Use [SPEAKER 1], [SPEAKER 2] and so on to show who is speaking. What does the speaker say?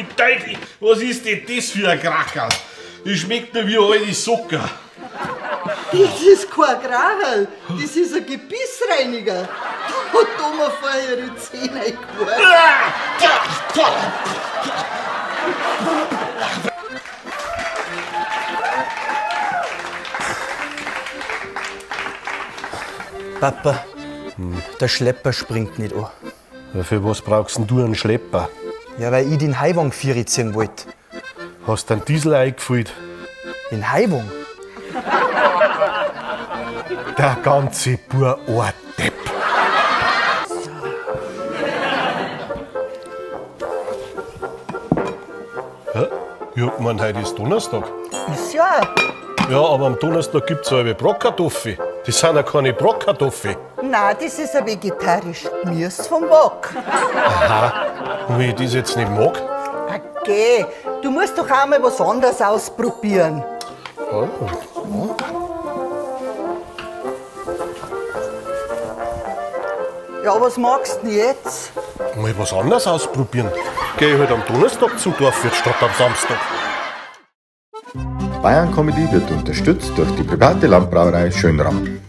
[SPEAKER 1] du Teufel, was ist denn das für ein Kracherl? Das schmeckt mir wie alte Socken.
[SPEAKER 2] Das ist kein Kracherl, das ist ein Gebissreiniger. Da hat Thomas vorher ihre Zähne eingeworfen.
[SPEAKER 3] Papa, der Schlepper springt nicht an.
[SPEAKER 1] Ja, für was brauchst denn du einen Schlepper?
[SPEAKER 3] Ja, weil ich den Haiwang Vieri ziehen wollte.
[SPEAKER 1] Hast du einen Diesel eingefüllt?
[SPEAKER 3] Den Haiwang?
[SPEAKER 1] Der ganze Bub ein Depp. Hä? Ja, ich mein, heute ist Donnerstag.
[SPEAKER 2] Ist ja.
[SPEAKER 1] Ja, aber am Donnerstag gibt's halbe Bratkartoffel. Das sind ja keine Bratkartoffeln.
[SPEAKER 2] Nein, das ist ein vegetarisches Gemüse vom Wok.
[SPEAKER 1] Aha. Und wenn ich das jetzt nicht mag?
[SPEAKER 2] Okay, du musst doch auch mal was anderes ausprobieren.
[SPEAKER 1] Oh.
[SPEAKER 2] Ja, was magst du denn jetzt?
[SPEAKER 1] Mal was anderes ausprobieren. Geh ich halt am Donnerstag zum Dorfwirt statt am Samstag.
[SPEAKER 4] Bayern Comedy wird unterstützt durch die private Landbrauerei Schönram.